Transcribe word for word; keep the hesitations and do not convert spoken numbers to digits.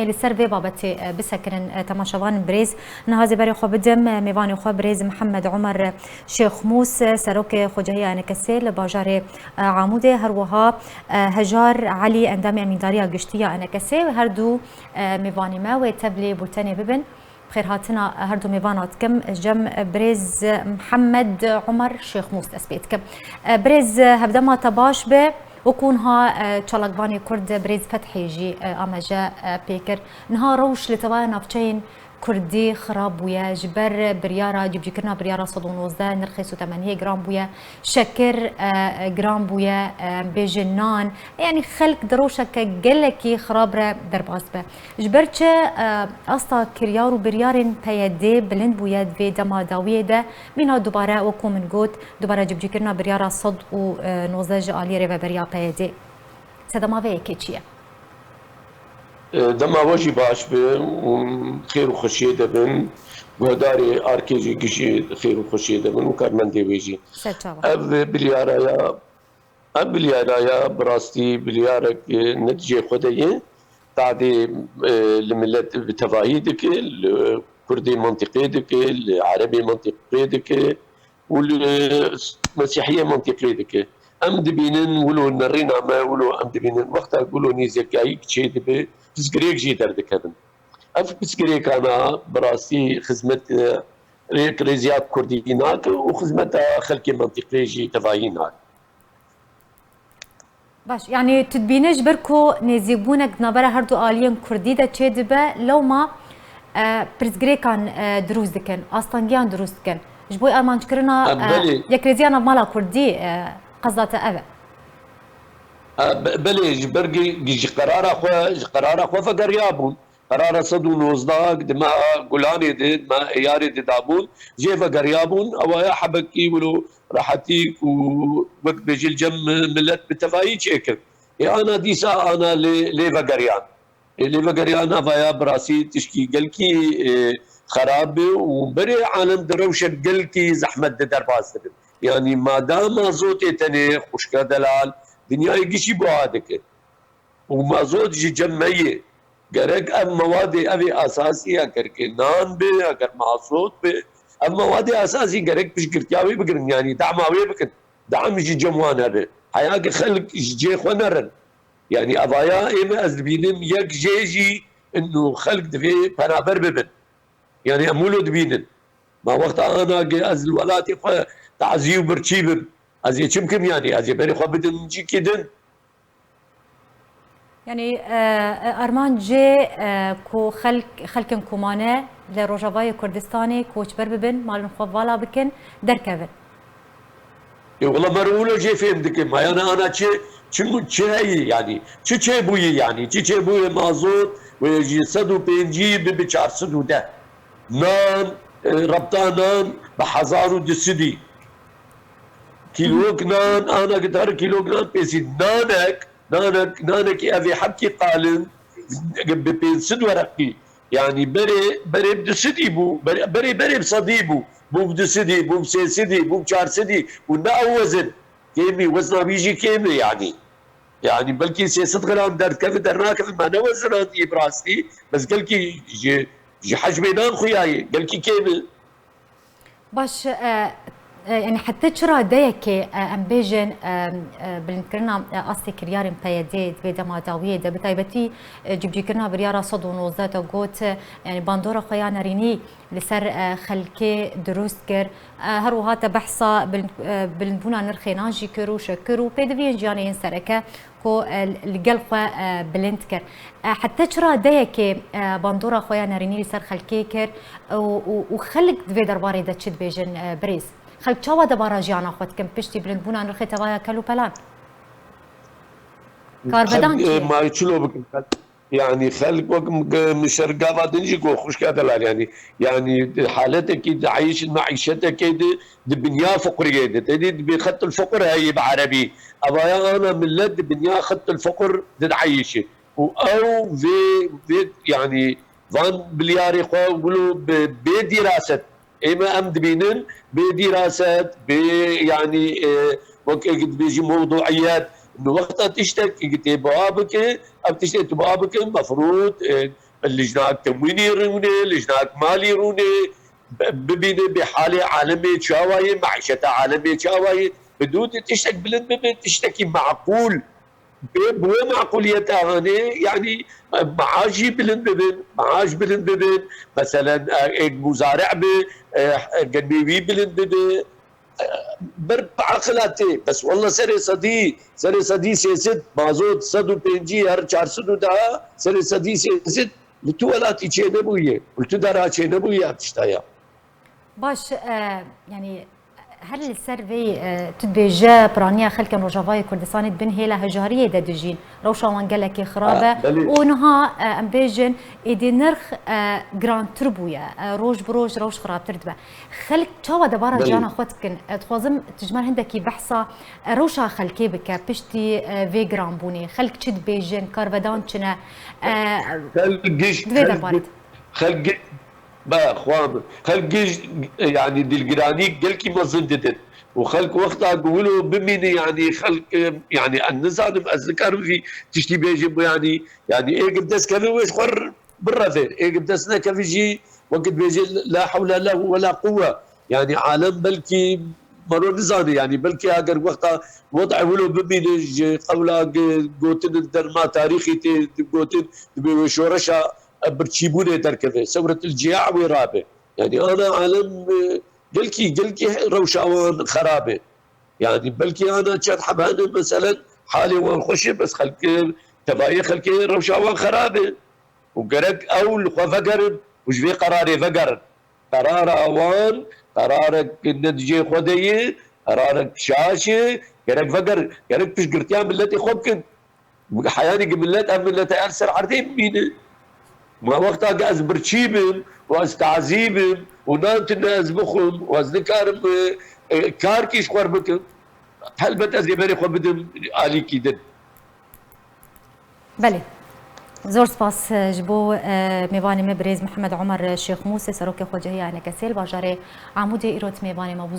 Li ser vê babetê, e, bisekirin, e, temaşevan birêz. Niha ez ê berê xwe bidim, e, mêvanê xwe birêz Mihemed Omer Şêxmûs, e, serokê xwecehiya ENKSê li bajarê, e, Amûdê, her wiha, e, Hejar Elî, endamê Emîndariya Giştî ya ENKSê, her du, e, mêvanê me wê tevlî bultenê bibin. Bi xêrhatina her du mêvana dikim, cem birêz Mihemed Omer Şêxmûs dest pê dikim. E, birêz, hevdema te baş be. Wekû niha, e, çalakvanê Kurd birêz Fethî jî, e, amaje, e, pê kir. Niha rewş li tevaya navçeyên Kurdî xirab bûye. Ji ber biryara, cîbicîkirina biryara sed û nozdeh, nirxê sotemeniyê giran bûye. Şekir, e, giran bûye, e, em bêjin nan. Yanî xelk di rewşeke gelekî xirab re derbas be. Ji ber çi, e, asta kiryar û biryarên P Y D'ê bilind bûye di vê dema dawiyê de? Mîna dubare, wekû min got, dubare cîbicîkirina biryara sed û nozdeh ji aliyê rêveberiya P Y D'ê. Sedema vê yekê çi ye? E, dema we jî baş be û xêr û xweşiyê de bin. Guhdarê Arkê jî gişî xêr û xweşiyê de bin û karmendê wê jî. Serçava. Ev biryara ya, ev biryara ya bi rastî biryarek, e, ne di cihê xwe de ye. Tadê, e, li milet bi tevahî dike, li Kurdê mentiqê dike, li Erebê mentiqê dike û li Mesîhiyê mentiqê dike. Em dibînin wilo nerîna me, wilo em dibînin wexta wilo nêzîkayîk çêdibe, pirsgirêk jî derdikevin. Ev pirsgirêkana bi rastî xizmet, e, rêkrêziya Kurdî nake û xizmeta xelkê mentiqê jî tevahî nake. Baş, yanî tu dibîne ji ber ku nêzîkbûnek di navbera her du aliyên Kurdî de çêdibe, lewma, e, pirsgirêkan, e, dirûst dikin, astengiyan dirûst dikin. Ji bo armanckirina, e, e, belê, yekrêziya navmala Kurdî, e, qesda te ev e? E, be-, belê, ji ber gi-, gi-, ji qerara xwe, ji qerara xwe vegeriyabûn. Qerara sed û nozdeh di meha Gulanê de, di meha Êyarê de dabûn, jê vegeriyabûn, ewa ya hebekî wilo rehetî ku wek bêjî li cem milet bi tevayî çêkir. Ê ana dîsa ana lê, lê vegeriyan. Ê lê vegeriyan ava ya bi rastî tişkî gelkî, ê, xerab be û berê alem di rewşek gelkî zehmet de derbas dibin. Yanî madama zotê tenê xwişka delal dinyayê gişî buha dike. Û mazot ji cem me ye. Gerek ev mewadê, ev ê asasî, eger ke nan be, eger mazot be, ev mewadê asasî gerek piştgirtiya wê bigirin, yanî dema wê bikin. Dem ji cem wan hebe. Heya ke xelk ji cê xwe nerin. Yanî evaya ê me ez dibînim yek jê jî inu xelk divê penaber bibin. Yanî em wilo dibînin. Ma wexta ana ge ez li welatê xwe tazî û birçî bim. Ez ê çi bikim yanî? Ez ê berê xwe bidim cîkî din. Yanî, e, e, armancê, e, ku xelk, xelkên ku mane li Rojavayê Kurdistanê koçber bibin, malên xwe vala bikin, derkevin. Ê, wela me re wilo jê fêm dike. Ma yana ana çi, çi, çi heyî yanî? Çi çêbûyî yanî? Çi çêbûyê mazot wê ji sed û pêncî bi, bi çar sed û deh? Nan, e, rebta nan bi hezar û du sedî. Kîlok nan, ana gidar kîlok nan pêsî. Nanek, nanek, nanekî ev ê hebkî qalin bi pênc sed wereqî. Yanî berê, berê bi du sedî bû, berê, berê, berê bi sedî bû. Bû bi du sedî, bû bi sê sedî, bû bi çar sedî û ne ew wezin. Kêmî, wezna wî jî kêmî yanî. Yanî belkî sê sed gram derdikeve, dernakeve, me ne wezinandî bi rastî, bes gelkî ji, ji hecmê nan xuyaye, gelkî kêmî. Baş, e, e, yanî heta çi radeyekê, e, em bêjin, e, e, bilindkirina, e, astê kiryarên P Y D'ê di vê dema dawiyê de, bi taybetî, e, cîbicîkirina biryara sed û nozdeh de got, e, yanî bandora xwe ya nerînî li ser, e, xelkê dirûst kir. E, her wiha te behsa bilind, e, bilindbûna nirxê nan jî kir û şekir û pêdiviyên jiyanê yên sereke ku, e, li gel xwe, e, bilind kir. E, heta çi radeyekê, e, bandora xwe ya nerînî li ser xelkê kir û, û, û xelk di vê derbarê de çi dibêjin, e, birêz? Xelk çawa debara jiyana xwe dikin piştî bilindbûna nirxê tevaya kel û pelan? Karbedan kî ye? Ma çilo bikin? Yanî xelk wek m-, g-, min şer gava din jî got xwişka delal yanî. Yanî di haletekî di eyşin meîşetekê de di binya fiqriyê de. Tedî dibê xetul fiqr heye bi erebî. Evaya ana millet di binya xetul fiqr de dieyşe. Û ew vê, vê yanî van bilyarê xwe wilo bi bê dîraset Ê me em dibînin bê dîraset, bê, yanî, e, wek ê dibêjî mewduiyet. Wexta tiştek ê tê buha bike, ev tiştê tu buha bike, mefrûd, e, lijnak temwînî rûnê, lijnak malî rûnê, bibîne bê halê alemê çawa ye, maîşeta alemê çawa ye. Bi dû tiştek bilind bibe, tiştekî meqûl. Bi wê meqûliyeta hanê, yanî, maaş jî bilind bibin, maaş bilind bibin. Meselen, ê muzari'e bi, genmê wî bilind bibe. Bir bi aqila tê. Bes wella serê sedî, serê sedî sêsed, mazot sed û pêncî, her çar sed û daha, serê sedî sêsed li tu welatî çênebûye, li tu dera çênebûye ev tişta ya. Baş, e, yanî her li ser vê, e, tu dibêje piraniya xelkên Rojavayê Kurdistanê di bin hêla hejariyê de dijîn. Rewşa wan gelekî xirab e. Û niha, e, em bêjin, êdî nirx, e, girantir bûye. E, roj bi roj rewş xirabtir dibe. Xelk çawa debara ciyana xwe dikin? E, dixwazim tu ji me hindekî behsa, e, rewşa xelkê bike, piştî, e, vê giranbûnê. Xelk çi dibêjin, karvedan çi ne? E, Xelk giş, di vê derbarê de. Xelk giş, be, xwe, xelk giş, yanî dilgiranî gelkî mezin didin. Û xelk wexta ku wilo bimîne, yanî xelk, e, yanî ez nizanim, ez nikarim vî tiştî bêjim, bu yanî, yanî ê ku dest keve wê ji xwe bireve, ê ku dest nekeve jî wekî dibêje la hewle lehu we la quwwe. Yanî alem belkî mero nizane, yanî belkî eger wexta wed'e wilo bimîne ji qewla g-, gotin derma tarîxî tê gotin, dibê wê şoreşa birçîbûnê derkeve, sewretil ciya wê rabe. Yanî ana alem, e, gelkî, gelkî rewşa wan xerab e. Yanî belkî ana çend hebe hene meselen halê wan xweş e, bes xelk, tevayê xelkê rewşa wan xerab e. Û gerek ew li xwe vegerin û ji vê qerarê vegerin. Qerara wan, qerarek ne di cihê xwe de ye, qerarek şaş e, gerek vegerin, gerek piştgirtiya miletê xwe bikin. Heyanî ki millet, ev milete ev ser erdê bimîne. Ma wexta ki ez birçî bim û ez tazî bim û nan tune ez bixwim û ez nikarim, e, e, karkî ji xwe bikim, helbet ez ê berê xwe bidim alîkî din. Belê. Zor spas, e, ji bo, e, mêvanê me birêz Mihemed Omer Şêxmûsê, Serokê Xwecehiya Enekesê li bajarê Amûdê îro di mêvanê me bû.